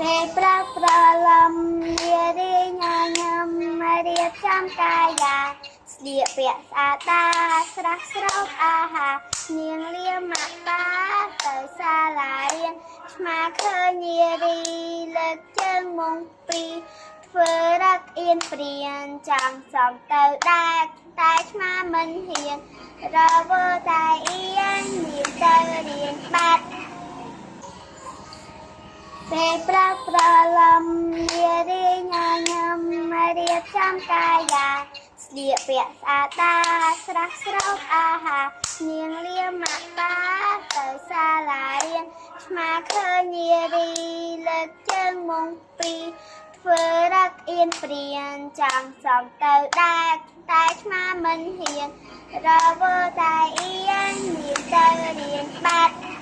ពេលព្រឹកព្រលឹមនារីញញឹមរៀបចំកាយាស្លៀកពាក់ស្អាតតាស្រស់ស្រោបអាហារនាងលាម៉ាក់ប៉ាទៅសាលារៀនឆ្មាឃើញនារីលើកជើងមុងពីរធ្វើរឹកអៀនព្រានចង់សំទៅដែរតែឆ្មាមិនហ៊ានរវើតែអៀននាងទៅរៀនបាត់ពេលព្រឹកព្រលឹមនារីញញឹមរៀបចំកាយាស្លៀកពាក់ស្អាតតាស្រស់ស្រោបអាហារនាងលាម៉ាក់ប៉ាទៅសាលារៀនឆ្មាឃើញនារីលើកជើងមុងពីរធ្វើរឹកអៀនព្រានចង់សំទៅដែរតែឆ្មាមិនហ៊ានរវើតែអៀននាងទៅរៀនបាត់។